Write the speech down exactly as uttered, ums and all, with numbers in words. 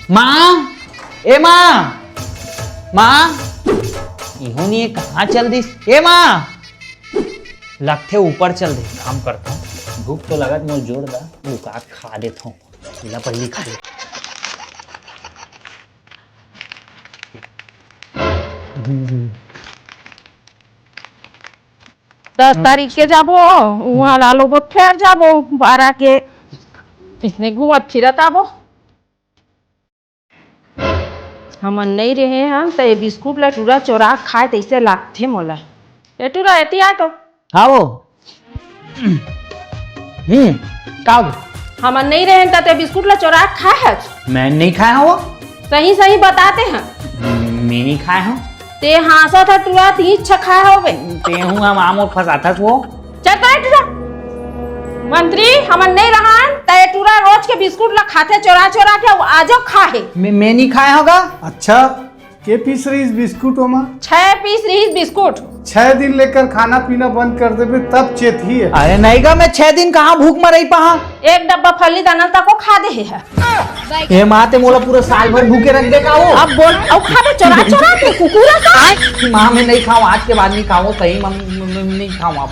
माँ, ए माँ, माँ, इहो नहीं है, कहाँ चल दिस? ए माँ, लगथे ऊपर चल दे, काम करता हूँ। भूख तो लगत मोर जोरदार, लुका खा देत हूँ। इला पहली खा ले। दस तारीख के जाबो, उहाँ ला लोबो, फेर जाबो बारह के। इसने घूमत फिरत आबो। हमन नइ रेहे हन, त ए बिस्कुट ला टूरा चोरा खाए तइसे लागथे मोला। ए टूरा, एती आ तो। हाँ वो। हम्म, का हो गया? हमन नइ रेहे हन, त ते बिस्कुट ला चोरा खाए हच? मैं नहीं खाया हूँ वो। सही सही बताते हैं। मैं नहीं खाया हूँ। ते हाँसत ह टूरा, ती इच्छा खाए होबे। ते हूँ हम आम और फंसाथस वो। चल तो ए टूरा। मंत्री, हमन नइ रहन, त ए टूरा रोज के बिस्कुट ला खाथे चोरा चोरा के, अउ आजो खाहे। मैं, मैं नहीं खाया होगा। अच्छा, के पीस रहिस बिस्कुट ओमा? छह पीस रहिस बिस्कुट। छह दिन ले एकर खाना पीना बंद कर देबे, तब चेतही। अरे नहीं गा, मैं छह दिन कहाँ भूख म रहि पाहा? एक डब्बा फल्ली दाना तको खा दे हे। ए माँ, ते मोला पूरा साल भर भूखे रख दे का वो? अब बोल, अउ खाबे चोरा चोरा के, कुकुर असन। माँ, मैं नहीं खाऊँ, आज के बाद नहीं खाऊँ, सही म, म, म, नहीं खाऊँ अब।